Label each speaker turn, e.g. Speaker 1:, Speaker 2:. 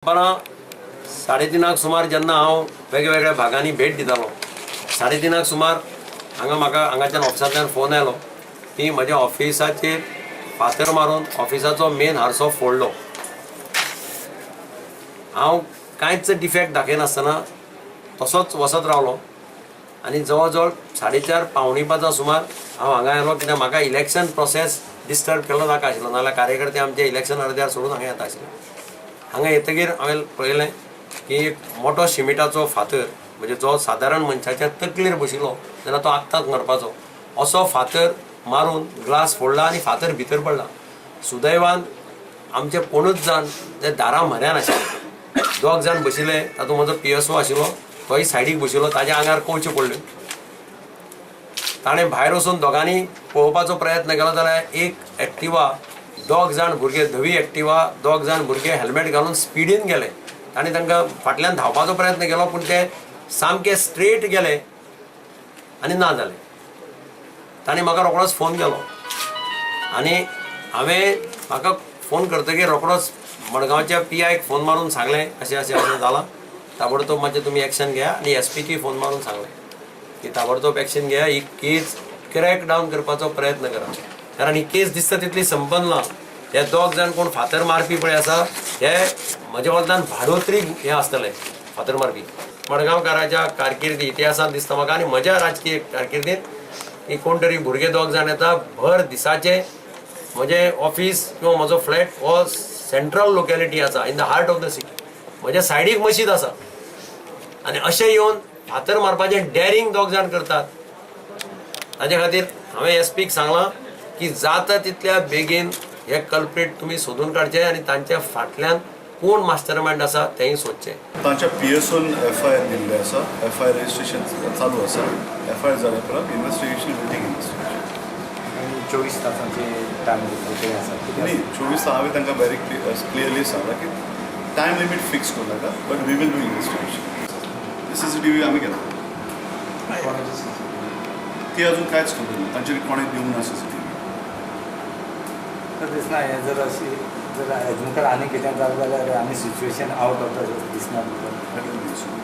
Speaker 1: दनपारां 3:30 सुमार जेन्ना हांव वेगवेगळ्या भागांनी भेट दितालो, 3:30 सुमार हांगा म्हाका हांगाच्यान ऑफिसांतल्यान फोन आयलो की म्हज्या ऑफिसाचेर फातर मारून ऑफिसाचो मेन हारसो फोडलो. हांव कांयच डिफेक्ट दाखयनासतना तसोच वचत रावलो आनी जवळ जवळ 4:30 4:45 सुमार हांव हांगा आयलो, कित्याक म्हाका इलेक्शन प्रोसेस डिस्टर्ब केल्लो नाका आशिल्लो, नाजाल्यार कार्यकर्ते आमचे इलेक्शन अर्द्यार सोडून हांगा येता आशिल्ले. हांगा येतकीर हांवें पळयलें की एक मोटो शिमिटाचो फातर, म्हणजे जो सादारण मनशाच्या तकलेर बशिल्लो जाल्यार तो आत्ताच मरपाचो, असो फातर मारून ग्लास फोडला आनी फातर भितर पडला. सुदैवान आमचे कोणूच जाण ते दारा म्हऱ्यान आशिल्ले, दोग जाण बशिल्ले, तातूंत म्हजो PSO आशिल्लो, तोय सायडीक बशिल्लो, ताज्या आंगार कंवच्यो पडल्यो. ताणें भायर वचून दोगांनी पळोवपाचो प्रयत्न केलो जाल्यार एक एक्टिवा, दोग जाण भुरगे, धवी एक्टिवा, दोग जाण भुरगे हेल्मेट घालून स्पिडीन गेले. ताणें तांकां फाटल्यान धांवपाचो प्रयत्न केलो, पूण ते सामके स्ट्रेट गेले आनी ना जाले. ताणें म्हाका रोखडोच फोन केलो आनी हांवें म्हाका फोन करतकीर रोखडोच मडगांवच्या PIक फोन मारून सांगलें, अशें अशें अशें जालां, ताबडतोब मातशें तुमी एक्शन घेया. आनी SPकूय फोन मारून सांगलें की ताबडतोब एक्शन घेया, ही केस क्रॅक डावन करपाचो प्रयत्न करा, कारण ही केस दिसता तितली संपन्न. हे दोग जाण कोण फातर मारपी पळय आसा, हे म्हज्या वतल्यान भाडोत्री हे आसतले फातर मारपी. मडगांवकाराच्या कारकिर्दी इतिहासांत दिसता म्हाका आनी म्हज्या राजकीय कारकिर्दींत की कोण तरी भुरगे दोग जाण येता भर दिसाचे, म्हजें ऑफीस किंवा म्हजो फ्लॅट हो सेंट्रल लोकेलिटी आसा, in the heart of the city, म्हज्या सायडीक मशीद आसा, आनी अशें येवन फातर मारपाचें डॅरींग दोग जाण करतात. ताजे खातीर हांवें SPक सांगलां की जाता तितल्या बेगीन हे कल्प्रीट तुमी सोदून काडचे आनी तांच्या फाटल्यान कोण मास्टर मायंड आसा तेंय सोदचें.
Speaker 2: तांच्या PSOन FIR दिल्ले आसा, FIR registration चालू आसा. FIR जाल्या उपरांत इन्वेस्टिगेशन will take investigation.
Speaker 3: आनी 24 तासांचे टायम दिल्ले ते आसा कितें?
Speaker 2: न्ही, 24 हांवें तांकां व्हेरी क्लियरली सांगलां की टायम लिमीट फिक्स करूं नाका, but we will do investigation. CCTV आमी घेतला.
Speaker 3: कोणाची CCTV?
Speaker 2: ती अजून कांयच खबर ना, तांचेर कोणें दिवंक ना CCTV.
Speaker 3: तर दिसना हें जर अशी जर हेज मुखार आनी कितें जालें जाल्यार आमी सिच्युएशन आवट ऑफ दिसना तुमकां?
Speaker 2: I don't think so.